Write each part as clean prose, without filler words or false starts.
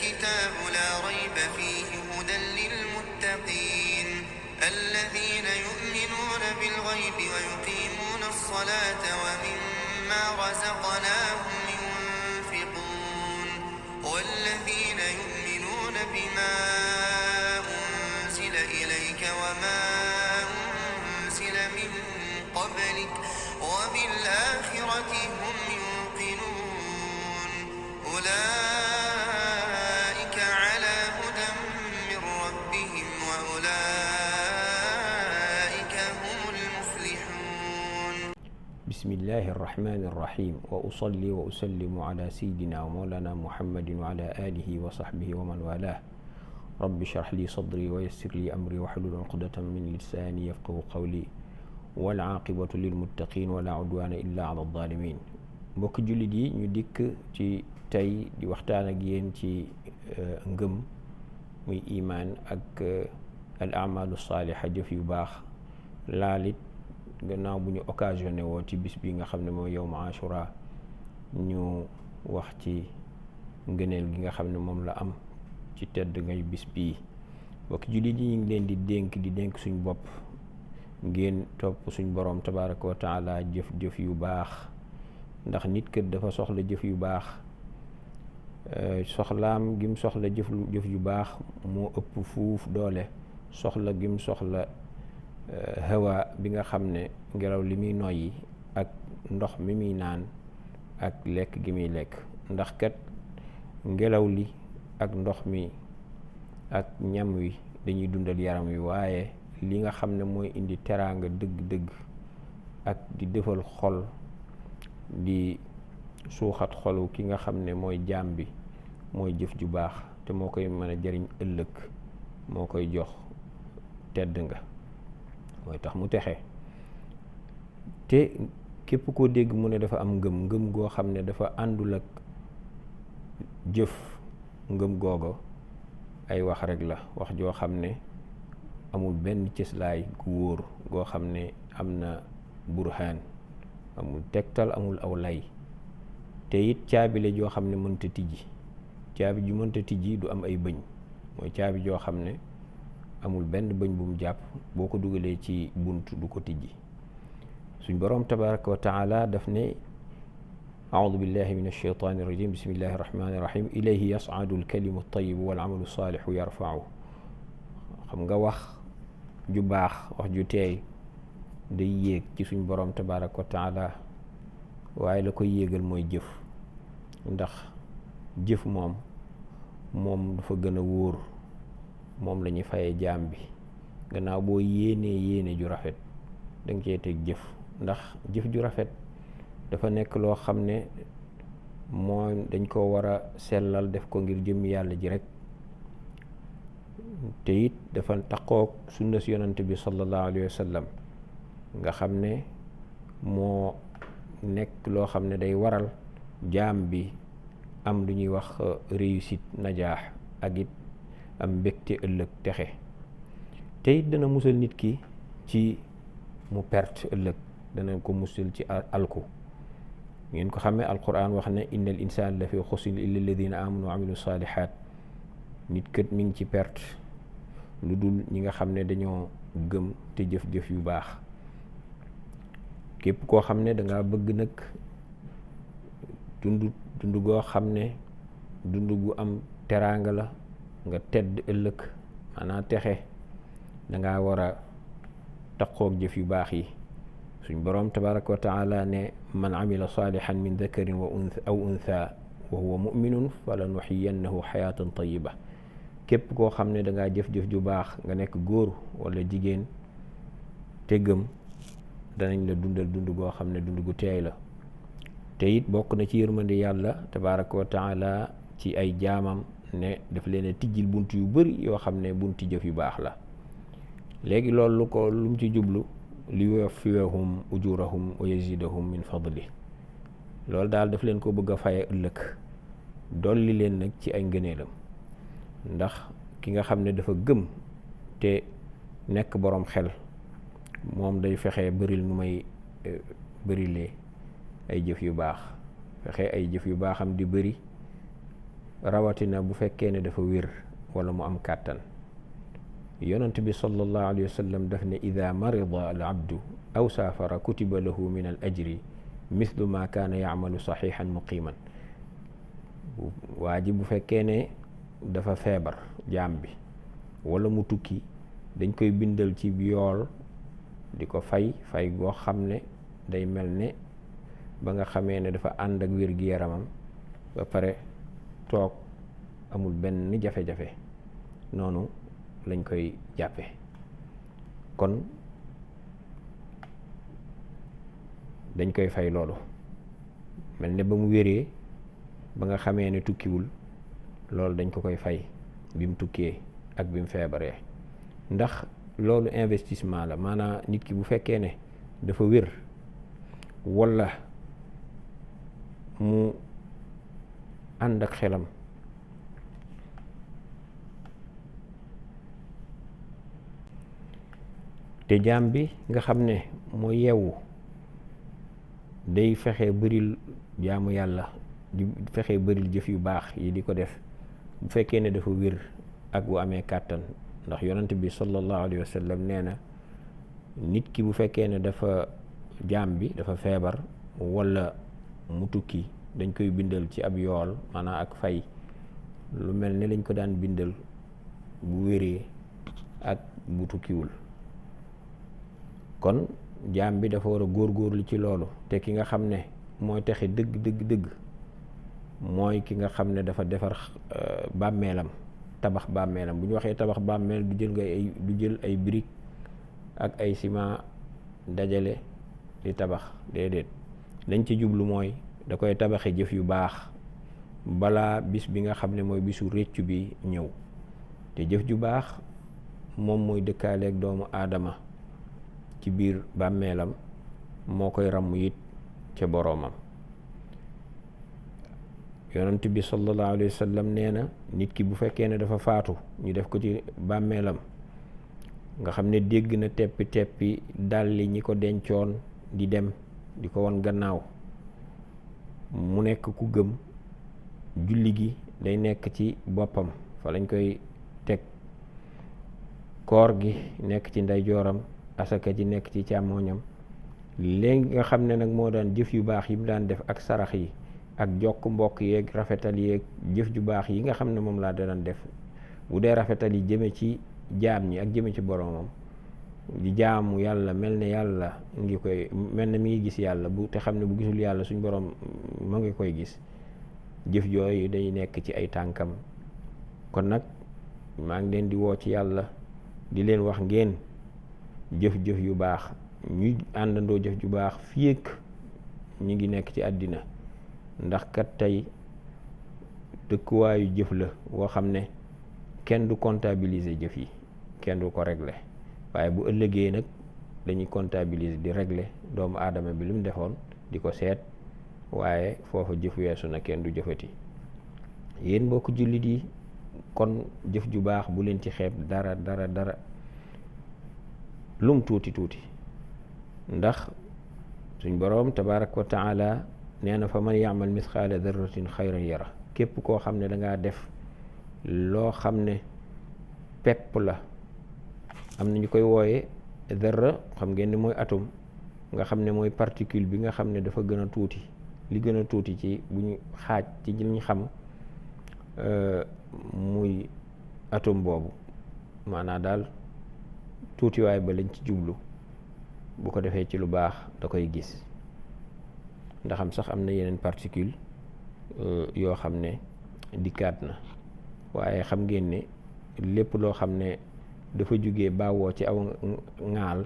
الكتاب لا ريب فيه هدى للمتقين الذين يؤمنون بالغيب ويقيمون الصلاة ومما رزقناهم ينفقون والذين يؤمنون بما أنزل إليك وما أنزل من قبلك وبالآخرة هم يوقنون أولئك على هدى من ربهم وأولئك هم المفلحون. بسم الله الرحمن الرحيم وأصلي وأسلم على سيدنا ومولانا محمد وعلى آله وصحبه ومن والاه. رب اشرح لي صدري ويسر لي أمري واحلل عقدة من لساني يفقهوا قولي والعاقبة للمتقين ولا عدوان إلا على الظالمين. mbokk jullit yi ñu dikk ci tey di waxtaan ak yéen ci ngëm muy imaan ak al amalu saaliha jëf yu baax laalit gannaaw bu ñu occasionné woo ci bis bi nga xam ne mooy yawmu ashura ñu wax ci ngëneel gi nga xam ne moom la am ci tedd ngay bis bii. mbokk jullit yi ñu ngi leen di dénk suñ bopp ngeen topp suñ borom tabaraka wa taala jëf yu baax ndax nit kër dafa soxla jëf yu baax soxlaam gim soxla jëf yu baax moo ëpp fuuf doole soxla gim soxla hawa bi nga xam ne ngelaw li muy noyyi ak ndox mi muy naan ak lekk gi muy lekk. ndax kat ngelaw li ak ndox mi ak ñam wi dañuy dundal yaram wi, waaye li nga xam ne mooy indi teraanga dëgg-dëgg ak di defal xol di suuxat xolu ki nga xam ne mooy jaam bi mooy jëf ju baax te moo koy mën a jariñ ëllëg, moo koy jox tedd nga, mooy tax mu texe. te képp koo dégg mu ne dafa am ngëm goo xam ne dafa àndul ak jëf, ngëm googo ay wax rek la, wax joo xam ne amul benn cëslaay gu wóor goo xam ne am na burhaan, amul tegtal, amul aw lay. te it caabi la joo xam ne mënta tijji. caabi ju mënta tijji du am ay bëñ, mooy caabi joo xam ne amul benn bëñ bu mu jàpp, boo ko dugalee ci bunt du ko tijji. suñ boroom tabaraka wa taala daf ne aoudu billahi min alsheytaani irrajim bismillahi irrahmani irrahim ilayhi yas'adu alkalimu altayibu wal amalu saalihu yarfa'u. xam nga wax ju baax, wax ju teey day yéeg ci suñ boroom tabaraka wa taala, waaye la koy yéegal mooy jëf. ndax jëf moom dafa gën a wóor, moom la ñuy fayee jaam bi. gannaaw boo yéene ju rafet danga cee teg jëf, ndax jëf ju rafet dafa nekk loo xam ne mooy dañ ko war a sellal, def ko ngir jëmmi yàlla ji rek. te it dafa taqoog sunna si yonante bi sallallahu alayhi wa sallam nga xam ne moo nekk loo xam ne day waral jaam bi am lu ñuy wax réussite, najaax, ak it am mbégte ëllëg, texe. te it dana musal nit ki ci mu perte ëllëg, dana ko musal ci alku. ngeen ko xamee alquran wax ne innal insaan la fi xusrin illa alladina amanu wa amilu salihat. nit kët mi ngi ci perte lu dul ñi nga xam ne dañoo gëm te jëf-jëf yu baax. képp koo xam ne danga bëgg nag dund goo xam ne dund gu am teraanga la, nga tedd ëllëg, maanaam texe, danga war a taqoog jëf yu baax yi. suñ boroom tabaraka wa taala ne man amila salihan min dakarin aw untha wa huwa muminun fala nuxiyannahu xayaatan tayiba. képp koo xam ne dangaa jëf-jëf ju baax, nga nekk góor wala jigéen te gëm, danañ la dundal dund goo xam ne dund gu teey la. te it bokk na ci yërmande yàlla tabaraka wa taala ci ay jaamam ne daf leen a tijjil bunt yu bari yoo xam ne bunti jëf yu baax la. léegi loolu lu mu ci jublu li yuwaffiyahum ujurahum wa yazidahum min fadli. loolu daal daf leen ko bëgg a faye ëllëg, dolli leen nag ci ay ngëneelam. ndax ki nga xam ne dafa gëm te nekk boroom xel, moom day fexe bëril nu may bërilee ay jëf yu baax, fexe ay jëf yu baaxam di bëri rawatina bu fekkee ne dafa wér wala mu am kàttan. yonent bi sallallahu alayhi wa sallam daf ne ida marida al abdu aw saafara kutiba lahu min al ajri mithlu ma kaana yacmalu saxiixan muqiman. waa ji bu fekkee ne dafa feebar jaam bi wala mu tukki dañ koy bindal ci yool di ko fay goo xam ne day mel ne ba nga xamee ne dafa ànd ak wér gi yaramam ba pare toog amul benn jafe-jafe noonu lañ koy jàppe. kon dañ koy fay loolu mel ne ba mu wéree ba nga xamee ne tukkiwul loolu dañ ko koy fay bi mu tukkee ak bi mu feebaree. ndax loolu investissement la, maanaam nit ki bu fekkee ne dafa wér walla mu ànd ak xelam te jaam bi nga xam ne moo yeewu day fexe bëril jaamu yàlla di fexe bëril jëf yu baax yi di ko def bu fekkee ne dafa wér ak bu amee kàttan. ndax yonent bi sallallahu alayhi wa sallam nee na nit ki bu fekkee ne dafa jaam bi dafa feebar walla mu tukki dañ koy bindal ci ab yool maanaam ak fay lu mel ne lañ ko daan bindal bu wéree ak bu tukkiwul. kon jaam bi dafa war a góorgóorlu ci loolu te ki nga xam ne mooy texe dëgg mooy ki nga xam ne dafa defar bàmmeelam tabax bàmmeelam. bu ñu waxee tabax bàmmeel du jël ay briques ak ay ciment dajale di tabax déedéet, lañ ci jublu mooy da koy tabaxe jëf yu baax balaa bis bi nga xam ne mooy bisu réccu bi ñëw. te jëf ju baax moom mooy dëkkaaleeg doomu aadama ci biir bàmmeelam, moo koy ràmm it ca boroomam. yonent bi sallallahu alayhi wa sallam nee na nit ki bu fekkee ne dafa faatu ñu def ko ci bàmmeelam nga xam ne dégg na teppi dalli ñi ko dencoon di dem di ko won gannaaw, mu nekk ku gëm, julli gi day nekk ci boppam fa lañ koy teg, koor gi nekk ci ndeyjooram, asaka ji nekk ci càmmooñam. léegi nga xam ne nag moo daan jëf yu baax yi mu daan def ak sarax yi ak jokk mbokk yeeg rafetal yeeg jëf ju baax yi nga xam ne moom laa daan def, bu dee rafetal yi jëme ci jaam ñi ak jëme ci boroomam di jaamu yàlla mel ne yàlla ngi koy mel ne mi ngi gis yàlla bu te xam ne bu gisul yàlla suñ boroom mu ngi koy gis, jëf jooyu day nekk ci ay tànkam. kon nag maa ngi leen di woo ci yàlla di leen wax ngeen jëf-jëf yu baax, ñuy àndandoo jëf ju baax fii ak ñu ngi nekk ci àddina. ndax kat tey dëkkuwaayu jëf la woo xam ne kenn du comptabiliser jëf yi, kenn du ko régler, waaye bu ëllëgee nag dañuy comptabiliser di régler doomu aadama bi lu mu defoon di ko seet, waaye foofa jëf weesu na kenn du jëfati. yéen mbokk jullit yi, kon jëf ju baax bu leen ci xeeb dara lum tuuti ndax suñ boroom tabaaraka wa taala nee na fa man ya'mal mithqaala darratin xayran yara. képp koo xam ne dangaa def loo xam ne pepp la, am na ñu koy wooye darra, xam ngeen ni mooy atome, nga xam ne mooy particule bi nga xam ne dafa gën a tuuti, li gën a tuuti ci bu ñu xaaj ci li ñu xam muy atome boobu, maanaa daal tuutiwaay ba lañ ci jublu. bu ko defee ci lu baax da koy gis, ndaxam sax am na yeneen particule yoo xam ne dikkaat na, waaye xam ngeen ne lépp loo xam ne dafa jóge bawoo ci aw ŋaal,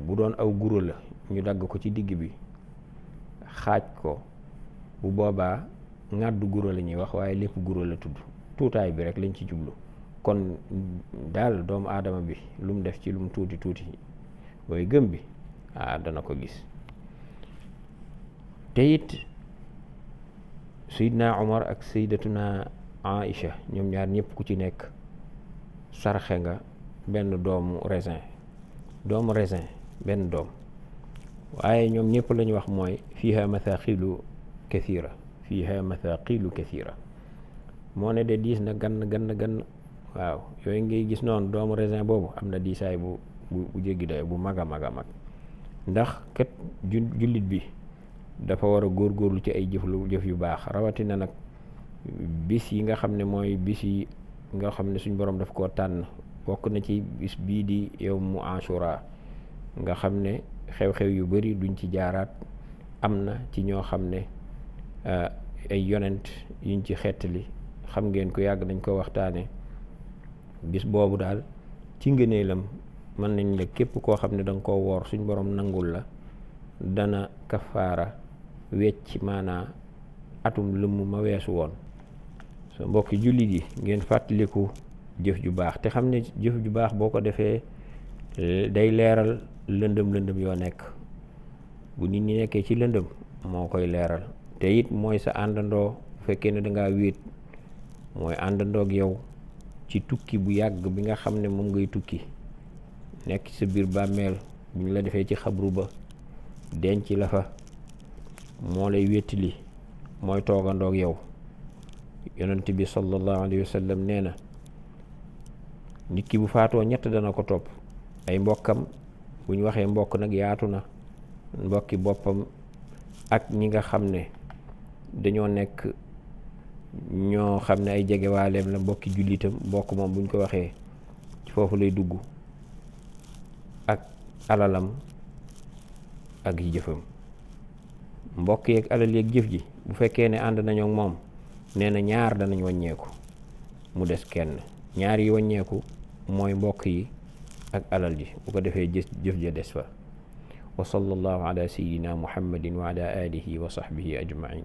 bu doon aw guro la ñu dagg ko ci digg bi xaaj ko, bu boobaa ŋàddu guro la ñuy wax, waaye lépp guro la tudd, tuutaay bi rek lañ ci jublu. kon daal doomu aadama bi lu mu def ci lu mu tuuti booy gëm bi dana ko gis. te it Seydina Omar ak Seydatuna Aïcha ñoom ñaar ñëpp ku ci nekk sarxe nga benn doomu raisin benn doom, waaye ñoom ñëpp lañu wax mooy fiiha mathaqilu kathira moo ne de diis na gann waaw yooyu ngay gis noonu doomu raisin boobu am na diisaay bu jéggi dayo bu mag a mag ndax kat jullit bi dafa war a góorgóorlu ci ay jëf yu baax rawatina nag bis yi nga xam ne mooy bis yi nga xam ne suñ borom daf koo tànn bokk na ci bis bii di yawmu Ashura nga xam ne xew-xew yu bari duñ ci jaaraat am na ci ñoo xam ne ay yonent yuñ ci xettali xam ngeen ko yàgg nañ ko waxtaane bis boobu daal ci ngëneelam mën nañ la képp koo xam ne danga koo woor suñ borom nangul la dana kafaara wecc maanaa atum lëmm ma weesu woon so mbokki jullit yi ngeen fàttaliku jëf ju baax te xam ne jëf ju baax boo ko defee day leeral lëndëm yoo nekk bu nit ñi nekkee ci lëndëm moo koy leeral te it mooy sa àndandoo bu fekkee ne dangaa wéet mooy àndandoog yow ci tukki bu yàgg bi nga xam ne moom ngay tukki nekk ci sa biir bàmmeel bu ñu la defee ci xabru ba denc la fa moo lay wéttali mooy toogandoog yow yonent bi sallallahu alayhi wa sallam nee na nit ki bu faatoo ñett dana ko topp ay mbokkam bu ñu waxee mbokk nag yaatu na mbokki boppam ak ñi nga xam ne dañoo nekk ñoo xam ne ay jegewaaleem la mbokki jullitam mbokk moom buñ ko waxee ci foofu lay dugg ak alalam ak jëfam mbokk yeeg alal yeeg jëf ji bu fekkee ne ànd nañoo ak moom nee na ñaar danañ wàññeeku mu des kenn ñaar yi wàññeeku mooy mbokk yi ak alal ji bu ko defee jëf ja des fa wa sallallahu ala sayyidina muhammadin wa ala alihi wa sahbihi ajmain